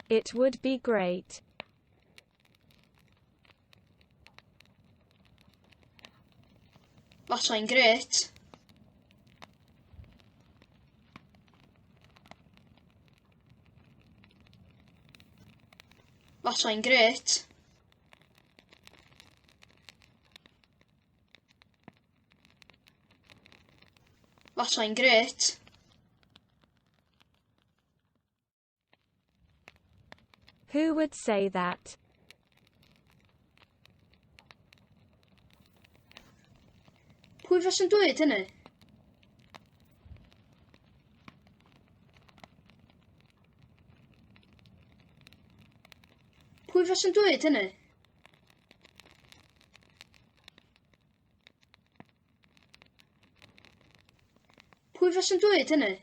It would be great. Fasai'n grêt. Fasai'n grêt. Fasai'n grêt. Who would say that? Pwy fasai'n dweud hynny? Pwy fasai'n dweud hynny? Pwy fasai'n dweud hynny?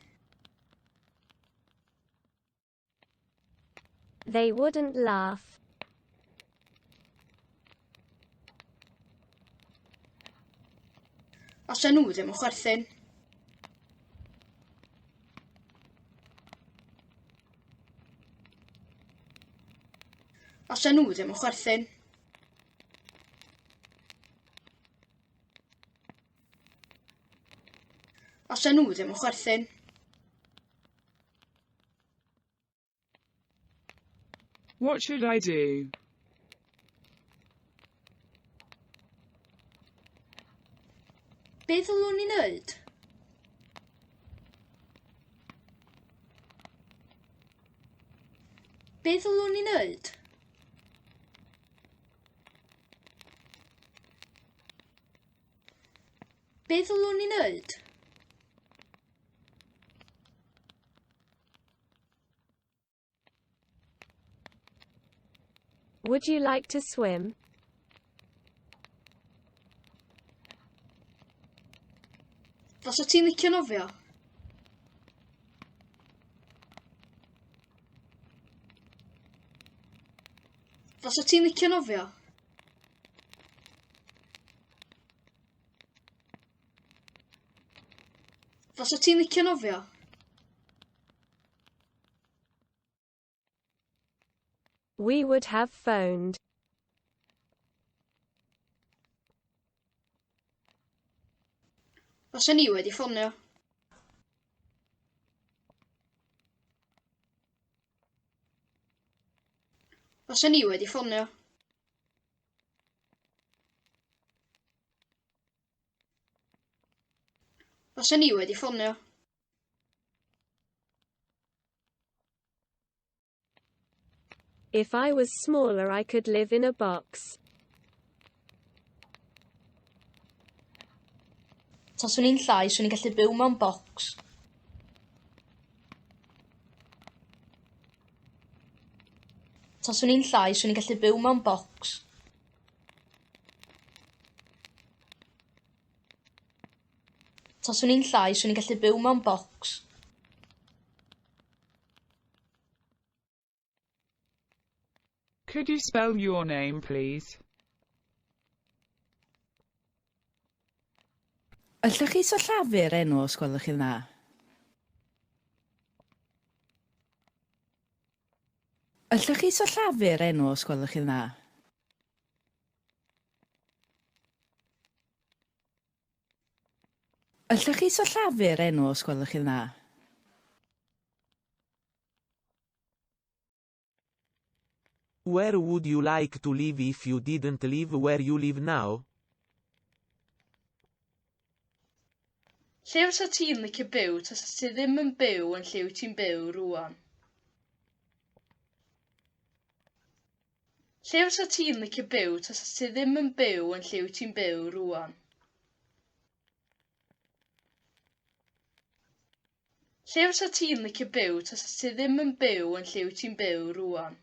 They wouldn't laugh. Fasa nhw ddim yn chwerthin. Fasa nhw ddim yn chwerthin. Fasa nhw ddim yn chwerthin. What should I do? Be ddylwn i wneud? Be ddylwn i wneud? Be ddylwn i wneud? Would you like to swim? Fasa ti'n licio nofio? Fasa ti'n licio nofio? Fasa ti'n licio nofio? We would have phoned. Fasa ni wedi ffonio. Fasa ni wedi ffonio. Fasa ni wedi ffonio. If I was smaller I could live in a box. Taswn i'n llai, swn i'n gallu byw mewn bocs. Taswn i'n llai, swn i'n gallu byw mewn bocs. Taswn i'n llai, swn i'n gallu byw mewn bocs. Could you spell your name, please? Allwch chi sillafu'r enw os gwelwch chi'n dda? Allwch chi sillafu'r enw os gwelwch chi'n dda? Allwch chi sillafu'r enw os gwelwch chi'n dda? Where would you like to live if you didn't live where you live now? Lle fysa ti'n licio byw tasa ti ddim yn byw yn lle wyt ti'n byw rŵan? Lle fysa ti'n licio byw tasa ti ddim yn byw yn lle wyt ti'n byw rŵan? Lle fysa ti'n licio byw tasa ti ddim yn byw yn lle wyt ti'n byw rŵan?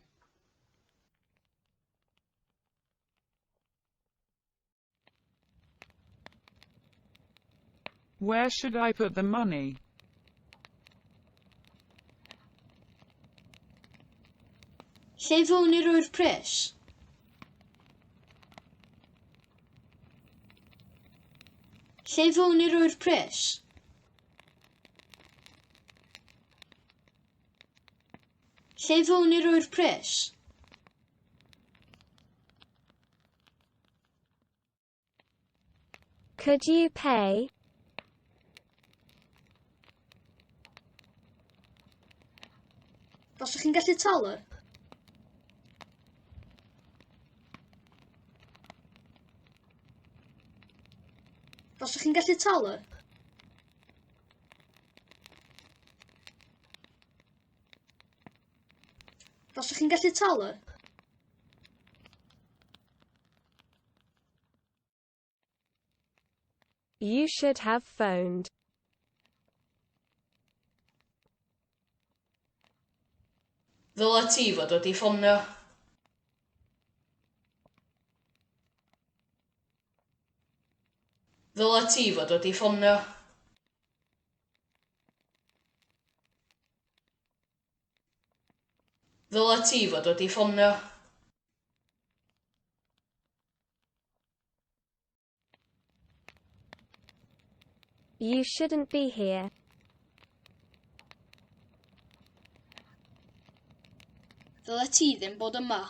Where should I put the money? Lle ddylwn i roi'r pres? Lle ddylwn i roi'r pres? Lle ddylwn i roi'r pres? Could you pay? Faswch chi'n gallu talu? Faswch chi'n gallu talu? Faswch chi'n gallu talu? You should have phoned. Ddyla ti fod wedi ffonio. Ddyla ti fod wedi ffonio. Ddyla ti fod wedi ffonio. You shouldn't be here. Ddyla ti ddim bod yma.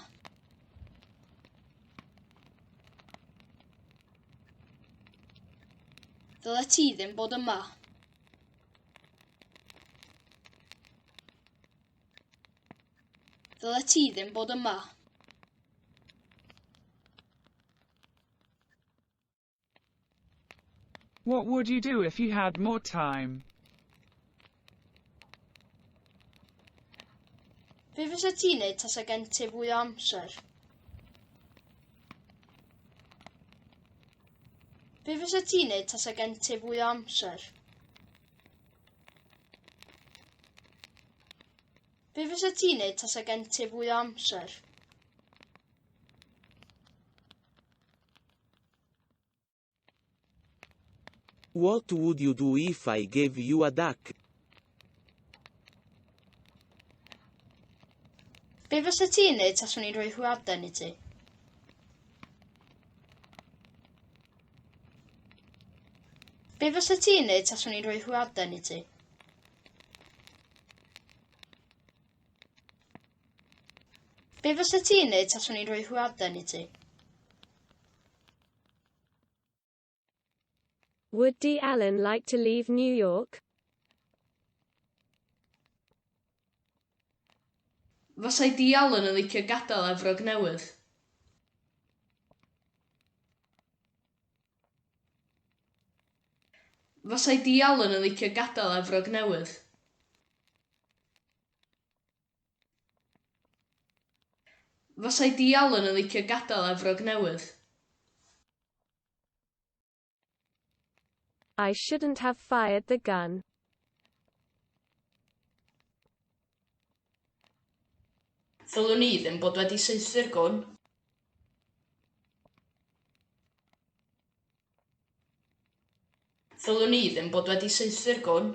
Ddyla ti ddim bod yma. Ddyla ti ddim bod yma. What would you do if you had more time? Be fysa ti'n neud tasa gen ti fwy o amser? Be fysa ti'n neud tasa gen ti fwy o amser? Be fysa ti'n neud tasa gen ti fwy o amser? What would you do if I gave you a duck? Be fysa ti'n neud taswn i'n rhoi hwyaden i ti? Be fysa ti'n neud taswn i'n rhoi hwyaden i ti? Be fysa ti'n neud taswn i'n rhoi hwyaden i ti? Would Dee Allen like to leave New York? Fasai Dee Allen yn licio gadael Efrog Newydd? Fasai Dee Allen yn licio gadael Efrog Newydd? Fasai Dee Allen yn licio gadael Efrog Newydd? I shouldn't have fired the gun. Ddylwn i ddim bod wedi saethu'r gwn. Ddylwn i ddim bod wedi saethu'r gwn.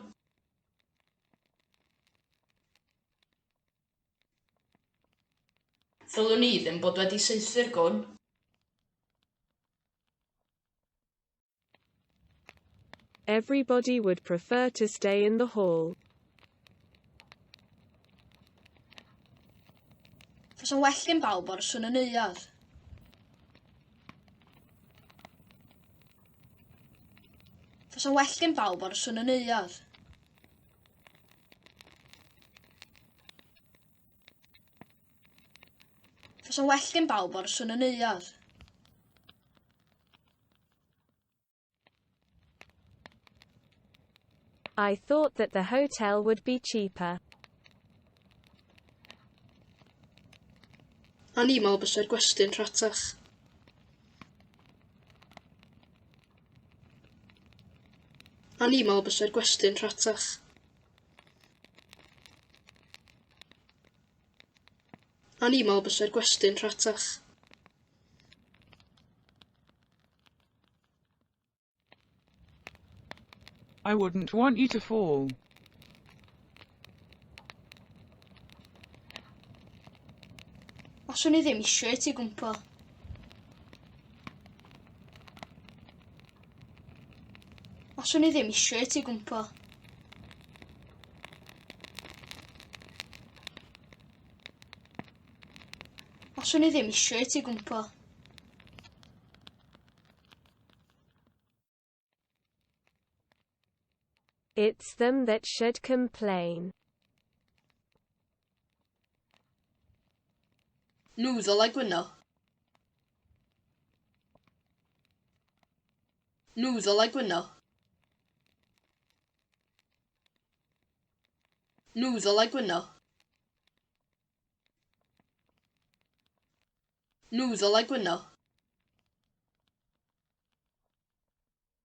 Ddylwn i ddim bod wedi saethu'r gwn. Everybody would prefer to stay in the hall. Fysa'n well gen bawb aros yn y neuadd. Fysa'n well gen bawb aros yn y neuadd. Fysa'n well gen bawb aros yn y neuadd. I thought that the hotel would be cheaper. O'n i'n meddwl bysa'r gwesty'n rhatach. O'n i'n meddwl bysa'r gwesty'n rhatach. O'n i'n meddwl bysa'r gwesty'n rhatach. I wouldn't want you to fall. Faswn i ddim isio i ti gwmpo. Faswn i ddim isio i ti gwmpo. Swn i ddim isio i ti gwmpo. It's them that should complain. Nhw ddylai gwyno. Nhw ddylai gwyno. Nhw ddylai gwyno. Nhw ddylai gwyno.